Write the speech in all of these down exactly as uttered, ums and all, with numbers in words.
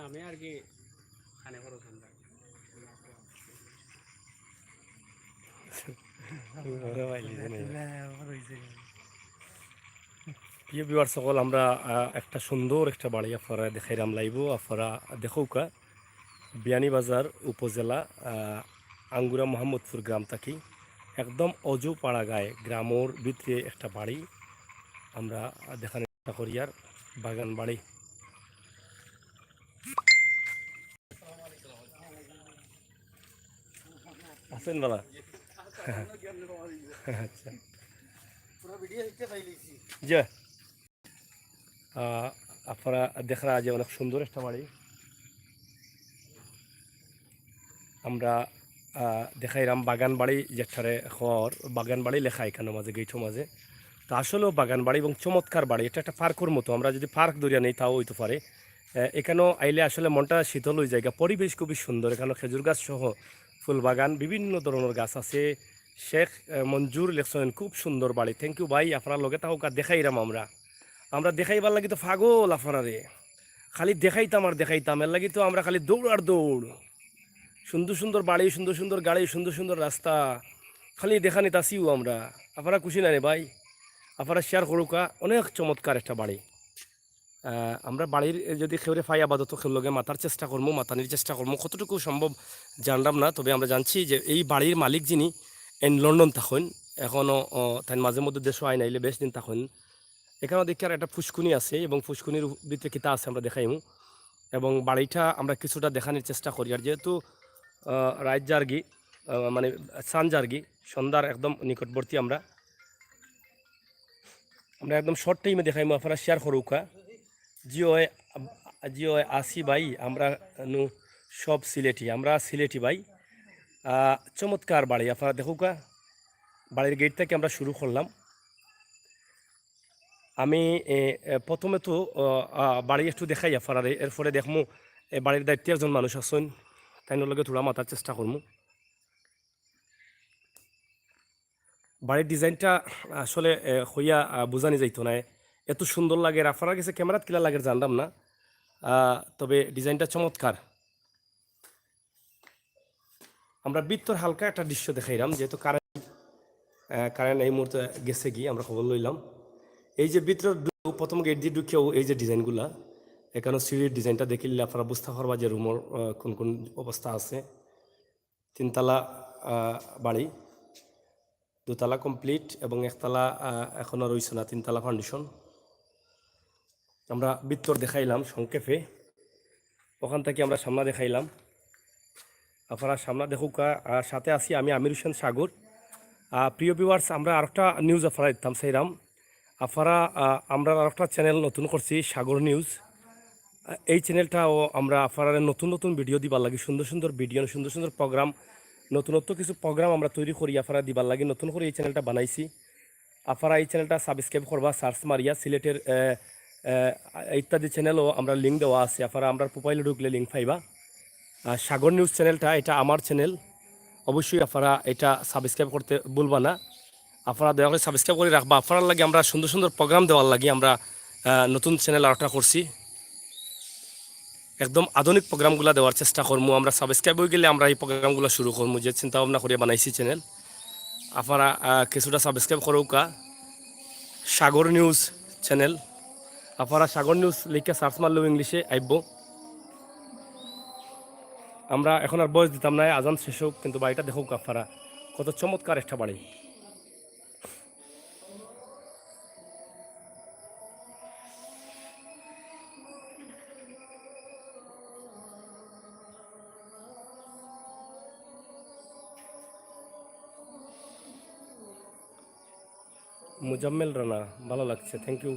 নামে আর কি খানে খরচ আমরা। প্রিয় ভিউয়ার সকল, আমরা আহ, একটা সুন্দর একটা বাড়ি আপনারা দেখাইরাম লাইভ, আপনারা দেখউক্কা। বিয়ানীবাজার উপজেলা, আহ, আঙ্গুরা মোহাম্মদপুর গ্রাম থাকি, একদম অজু পাড়া গায়ে গ্রামর ভিতরে একটা বাড়ি আমরা দেখানোর চেষ্টা করিয়ার, বাগান বাড়ি। আছেন বালা? আচ্ছা। জি। আহ, আপনারা দেখরা যে অনেক সুন্দর একটা বাড়ি। আমরা আহ, দেখাইরাম বাগান বাড়ি, যেটারে খর বাগান বাড়ি লেখা এখানো মাঝে, গেইটর মাঝে। তো আসলেও বাগান বাড়ি এবং চমৎকার বাড়ি। এটা একটা পার্কর মতো, আমরা যদি পার্ক ধরিয়া নেই তাও অইতো পারে। আহ, এখানো আইলে আসলে মনটা শীতল অই যায়গা। পরিবেশ খুবই সুন্দর, এখানো খেজুর গাছ সহ ফুল বাগান, বিভিন্ন ধরনর গাছ আছে। শেখ আহ, মঞ্জুর লেখছইন, খুব সুন্দর বাড়ি। Thank you ভাই, আপনারা লগে থাকউক্কা, দেখাইরাম আমরা। আমরা দেখাইবার লাগি তো পাগল আপনারারে, খালি দেখাইতাম আর দেখাইতাম, এর লাগি তো আমরা খালি দৌড় আর দৌড়। সুন্দর সুন্দর বাড়ি, সুন্দর সুন্দর গাড়ি, সুন্দর সুন্দর রাস্তা, খালি দেখানিত আছিউ আমরা। আপনারা খুশি না রে ভাই? আপনারা শেয়ার করউক্কা, অনেক চমৎকার একটা বাড়ি। আহ, আমরা বাড়ির যদি কেউরে পাই আপাতত কেউর লগে মাতার চেষ্টা করমু, মাতানির চেষ্টা করমু, কতটুকু সম্ভব জানরাম না। তবে আমরা জানছি যে এই বাড়ির মালিক যিনি, এন লন্ডন থাকইন, এখনো, ও, তাইন মাঝে মধ্যে দেশো আইন, আইলে বেশ দিন থাকইন। এখানো দেখি আর একটা ফুসকুনি আছে এবং ফুসকুনির ভিতরে কিতা আছে আমরা দেখাইমু। এবং বাড়িটা আমরা কিছুটা দেখানির চেষ্টা করি। আর যেহেতু আহ, রাইত যারগি, আহ, মানে সান যারগি, সন্ধ্যার একদম নিকটবর্তী আমরা। আমরা একদম শর্ট টাইমে দেখাইমু, আপনারা শেয়ার করউক্কা। জি অয়, জি অয়, আছি ভাই, আমরা নু সব সিলেটি, আমরা সিলেটি ভাই। আহ, চমৎকার বাড়ি, আপনারা দেখউক্কা। বাড়ির গেইট থাকি আমরা শুরু করলাম। আমি এ, এ, প্রথমে তো আহ, আহ, বাড়ি একটু দেখাই আপনারারে, এরপরে দেখমু এ, বাড়ির দায়িত্বে একজন মানুষ আছইন, তাইনর লগে থুড়া মাতার চেষ্টা করমু। বাড়ির ডিজাইনটা আসলে এ, কইয়া আহ, বুঝানি যাইতো নায়, এত সুন্দর লাগের। আপনারার গেছে ক্যামেরাত কিলা লাগের জানরাম না, আহ, তবে ডিজাইনটা চমৎকার। আমরা ভিতর হালকা একটা দৃশ্য দেখাইরাম, যেহেতু কারেন্ট, আহ, কারেন্ট এই মুহূর্তে গেছেগি, আমরা খবর লইলাম। এই যে ভিতরে ঢু-, প্রথম গেইট দি ঢুকিয়াউ এই যে ডিজাইনগুলা, এখানো সিঁড়ির ডিজাইনটা দেখিলে আপনারা বুঝতা পারবা যে রুমর আহ, কোন কোন অবস্থা আছে। তিনতলা আহ, বাড়ি, দুতলা কমপ্লিট এবং একতলা আহ, এখনো রইছে না, তিনতলা ফাউন্ডেশন। আমরা ভিতর দেখাইলাম সংক্ষেপে, ওখান থাকি আমরা সামনা দেখাইলাম। আপনারা সামনা দেখউক্কা, আহ, সাথে আছি আমি আমির হোসেন সাগর। আহ, প্রিয় ভিউয়ার্স, আমরা আরেকটা নিউজ আপনারারে দিতাম চাইরাম। আপনারা, আহ, আমরা আরেকটা চ্যানেল নতুন করছি, সাগর নিউজ। আহ, এই চ্যানেলটাও আমরা আপনারারে নতুন নতুন ভিডিও দিবার লাগি, সুন্দর সুন্দর ভিডিও, সুন্দর সুন্দর প্রোগ্রাম, নতুনত্ব কিছু প্রোগ্রাম আমরা তৈরি করি আপনারারে দিবার লাগি নতুন করি এই চ্যানেলটা বানাইছি। আপনারা এই চ্যানেলটা সাবস্ক্রাইব করবা, সার্চ মারিয়া সিলেটের আহ, আহ, ইত্যাদি চ্যানেলও আমরা লিংক দেওয়া আছে। আপনারা আমরার প্রোফাইলে ঢুকলে লিংক পাইবা। আর সাগর নিউজ চ্যানেলটা, এটা আমার চ্যানেল, অবশ্যই আপনারা এটা সাবস্ক্রাইব করতে ভুলবা না। আপনারা দয়া করে সাবস্ক্রাইব করি রাখবা। আপনারার লাগি আমরা সুন্দর সুন্দর প্রোগ্রাম দেওয়ার লাগি আমরা আহ, নতুন চ্যানেল আরেকটা করছি। একদম আধুনিক প্রোগ্রামগুলা দেওয়ার চেষ্টা করমু। আমরা সাবস্ক্রাইব অই গেলে আমরা এই প্রোগ্রামগুলা শুরু করমু, যে চিন্তা ভাবনা করিয়া বানাইছি চ্যানেল। আপনারা আহ, কিছুটা সাবস্ক্রাইব করউক্কা সাগর নিউজ চ্যানেল। আপনারা সাগর নিউজ লিখিয়া সার্চ মারলেও ইংলিশে আইবো। আমরা এখন আর ভয়েস দিতাম না, আজান শেষ অউক, কিন্তু বাড়িটা দেখউক্কা আপনারা, কত চমৎকার একটা বাড়ি। মুজাম্মেল রানা, ভালো লাগছে, thank you.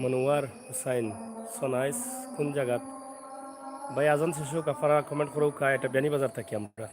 Monowar Hussain, so nice, কোন জাগাত? ভাই, আজান শেষ অউক, আপনারা কমেন্ট করউক্কা, এটা বিয়ানীবাজার থাকি আমরা।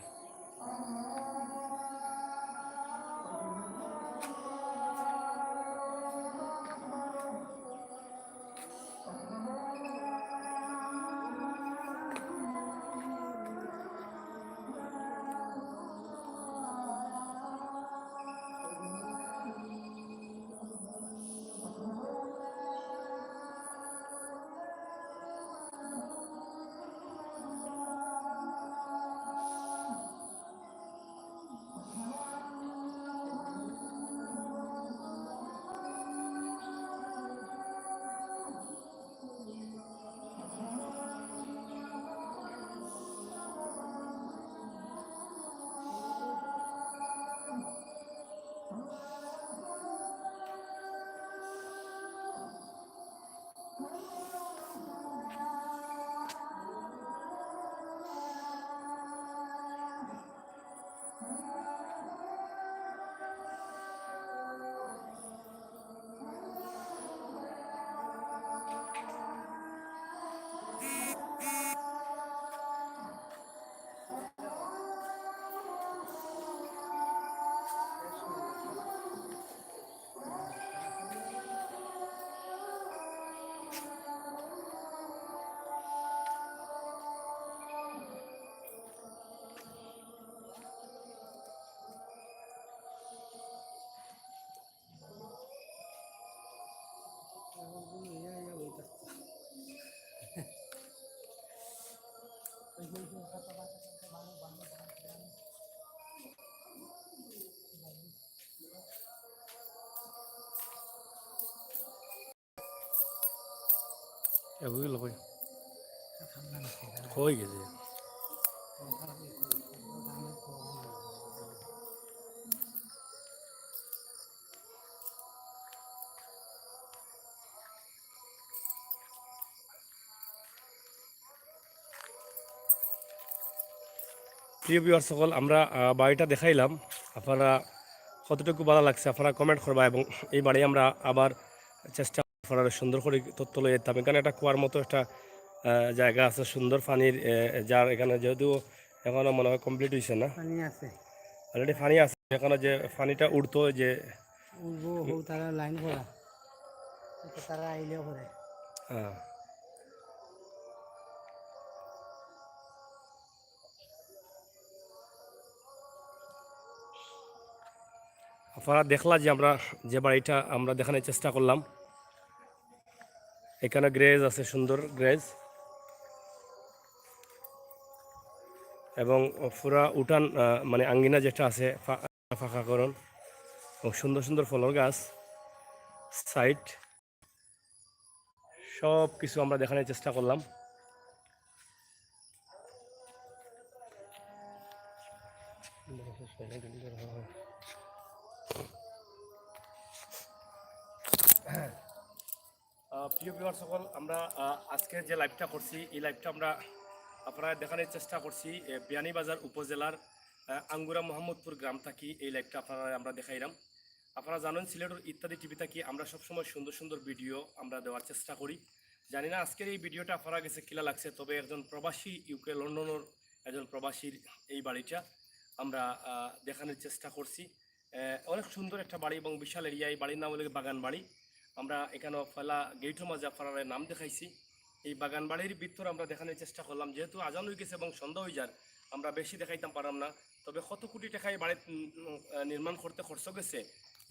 এগুলো কই? কই গেছে? প্রিয় ভিউয়ার সকল, আমরা, আহ, বাড়িটা দেখাইলাম, আপনারা কতটুকু ভালা লাগছে আপনারা কমেন্ট করবা, এবং এই বাড়ি আমরা আবার চেষ্টা আপনারা সুন্দর করি তথ্য লই যেতাম। এখানে একটা কুয়ার মতো একটা, আহ, জায়গা আছে, সুন্দর পানির, আহ, যার এখানে যেহেতু এখনো মনে হয় কমপ্লিট হইছে না, পানি আছে। অলরেডি পানি আছে, এখানে যে পানিটা উঠতো যে উঠবো, হো, তারা লাইন করা, এটা তারা আইলেও করে। হ্যাঁ। আপনারা দেখলা যে আমরা যে বাড়িটা আমরা দেখানোর চেষ্টা করলাম, এখানে গ্রেজ আছে, সুন্দর গ্রেজ, এবং পুরা উঠান, আহ, মানে আঙ্গিনা যেটা আছে ফা-, ফাঁকাকরণ, এবং সুন্দর সুন্দর ফলর গাছ সাইড। সব কিছু আমরা দেখানোর চেষ্টা করলাম। আহ, প্রিয় ভিউয়ার সকল, আমরা, আহ, আজকে যে লাইভটা করছি, এই লাইভটা আমরা আপনারা দেখানোর চেষ্টা করছি, এ, বিয়ানীবাজার উপজেলার, আহ, আঙ্গুরা মোহাম্মদপুর গ্রাম থাকি এই লাইভটা আপনারা আমরা দেখাইলাম। আপনারা জানেন, সিলেটর ইত্যাদি টিভি থাকি আমরা সবসময় সুন্দর সুন্দর ভিডিও আমরা দেওয়ার চেষ্টা করি। জানি না আজকের এই ভিডিওটা আপনারা গেছে কিলা লাগছে, তবে একজন প্রবাসী, ইউকে লন্ডনর একজন প্রবাসীর এই বাড়িটা আমরা, আহ, দেখানোর চেষ্টা করছি। আহ, অনেক সুন্দর একটা বাড়ি এবং বিশাল এরিয়া। এই বাড়ির নাম হলো বাগান বাড়ি। আমরা এখানে পয়লা গেটর মাঝে আপনারা নাম দেখাইছি। এই বাগান বাড়ির ভিতর আমরা দেখানোর চেষ্টা করলাম, যেহেতু আজান হয়ে গেছে এবং সন্ধ্যা হয়ে যার, আমরা বেশি দেখাইতাম পারলাম না। তবে কত কোটি টাকা এই বাড়ি, উম, উম, আহ, নির্মাণ করতে খরচ গেছে,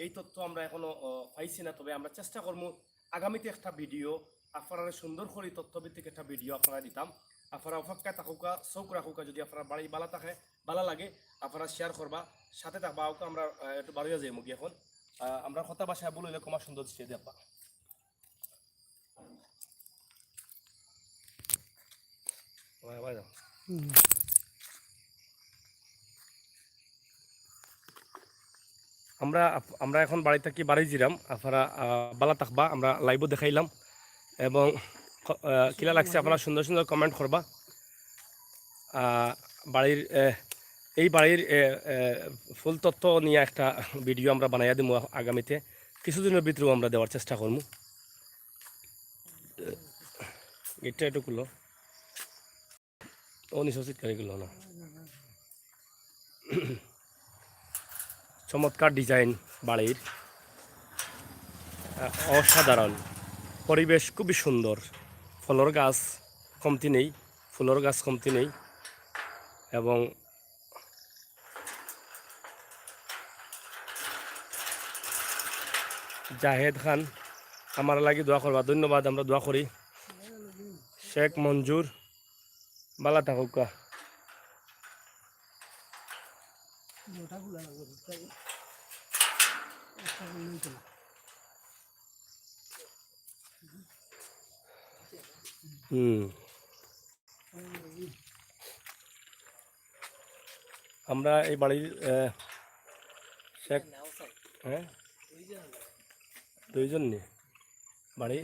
এই তথ্য আমরা এখনো, আহ, পাইছি না। তবে আমরা চেষ্টা করবো আগামীতে একটা ভিডিও আপনারা সুন্দর করে তথ্যভিত্তিক একটা ভিডিও আপনারা দিতাম। আপনারা অপেক্ষায় থাকুকা, চোখ রাখুকা, যদি আপনারা বাড়ি ভালা থাকে, ভালা লাগে, আপনারা শেয়ার করবা, সাথে থাকবা। ওকে আমরা, আহ, একটু বারোয়া যাই মুগি এখন। আহ, আমরা কথা ভাষায় ভুল হইলে ক্ষমা সুন্দর দৃষ্টিতে দেখবা। ভাই, ভাই যাও। হুম। আমরা আপ-, আমরা এখন বাড়ি থাকি বাড়ি যিরাম, আপনারা, আহ, ভালা থাকবা, আমরা লাইভও দেখাইলাম এবং ক-, আহ, কিলা লাগছে আপনারা সুন্দর সুন্দর কমেন্ট করবা। আহ, বাড়ির, আহ, এই বাড়ির, আহ, আহ, ফুল তথ্য নিয়ে একটা ভিডিও আমরা বানাইয়া দিমু আগামীতে, কিছুদিনের ভিতরেও আমরা দেওয়ার চেষ্টা করমু। গেটটা একটু খুলো। ও নিচে সিট করে গেল না। চমৎকার ডিজাইন বাড়ির, আহ, অসাধারণ। পরিবেশ খুবই সুন্দর। ফলর গাছ কমতি নেই, ফুলর গাছ কমতি নেই। এবং জাহেদ খান, আমার লাগি দোয়া করবা। ধন্যবাদ, আমরা দোয়া করি। শেখ মঞ্জুর, ভালা থাকুকা। হুম। আমরা এই বাড়ির, আহ, শেখ, হ্যাঁ, দুইজন নি বাড়ি।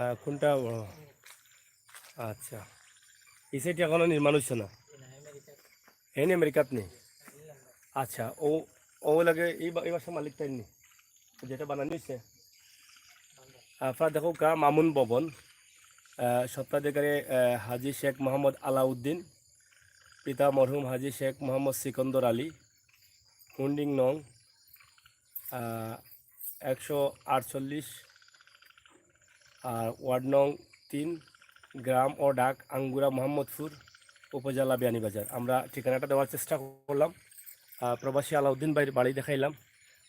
আহ, কোনটা বড়? আচ্ছা, এই সাইডে এখনো নির্মাণ হচ্ছে না। এনে আমেরিকাত নেই। আচ্ছা, ও, ও লাগে এই বা-, এই বাসার মালিক তাই নি, যেটা বানানি হয়েছে। আপনারা দেখো গা মামুন ভবন, আহ, স্বত্বাধিকারী, আহ, হাজী শেখ মোহাম্মদ আলাউদ্দিন, পিতা মরহুম হাজী শেখ মোহাম্মদ সিকন্দর আলী, হুন্ডিং নং, আহ, একশো আটচল্লিশ, আর ওয়ার্ড নং তিন, গ্রাম ও ডাক আঙ্গুরা মোহাম্মদপুর, উপজেলা বিয়ানীবাজার। আমরা ঠিকানাটা দেওয়ার চেষ্টা করলাম। আহ, প্রবাসী আলাউদ্দিন ভাইয়ের বাড়ি দেখাইলাম।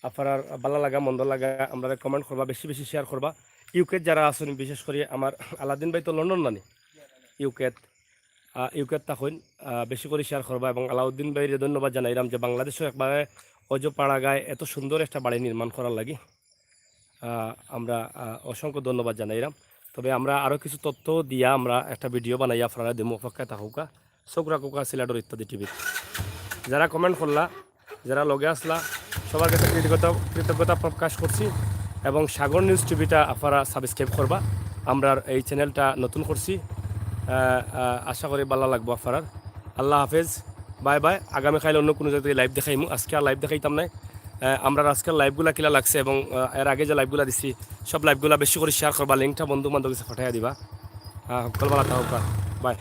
আপনারার ভালা লাগা মন্দ লাগা আমরারে কমেন্ট করবা, বেশি বেশি শেয়ার করবা। ইউকেত যারা আছইন, বিশেষ করি আমার আলাউদ্দিন ভাই তো লন্ডন নানি, ইউকেত, ইউকেত থাকইন, বেশি করি শেয়ার করবা। এবং আলাউদ্দিন ভাইরে ধন্যবাদ জানাইরাম যে বাংলাদেশো একবারে অজপাড়া গায় এত সুন্দর একটা বাড়ি নির্মাণ করার লাগি। আমরা অসংখ্য ধন্যবাদ জানাইরাম। তবে আমরা আরও কিছু তথ্য দিয়া আমরা একটা ভিডিও বানাইয়া আপনারারে দিমু, অপেক্ষায় থাকউক্কা। চউখ রাখউক্কা সিলেটর ইত্যাদি টিভিত। যারা কমেন্ট করলা, যারা লগে আছলা, সবার কাছে কৃতজ্ঞতা কৃতজ্ঞতা প্রকাশ করছি। এবং সাগর নিউজ টিভিটা আপনারা সাবস্ক্রাইব করবা। আমরার এই চ্যানেলটা নতুন করছি, আহ, আহ, আশা করি ভালা লাগবো আপনারার। আল্লাহ হাফেজ, বাই বাই। আগামীকাইল অন্য কুনু জাগাত থাকি লাইভ দেখাইমু, আজকে আর লাইভ দেখাইতাম নায়। আহ, আমরার আজকের লাইভগুলা কিলা লাগছে এবং, আহ, এর আগে যে লাইভগুলা দিছি, সব লাইভগুলা বেশি করি শেয়ার করবা, লিঙ্কটা বন্ধু বান্ধব গেছে পাঠাইয়া দিবা। আহ, হক্কল ভালা থাকউক্কা, বাই।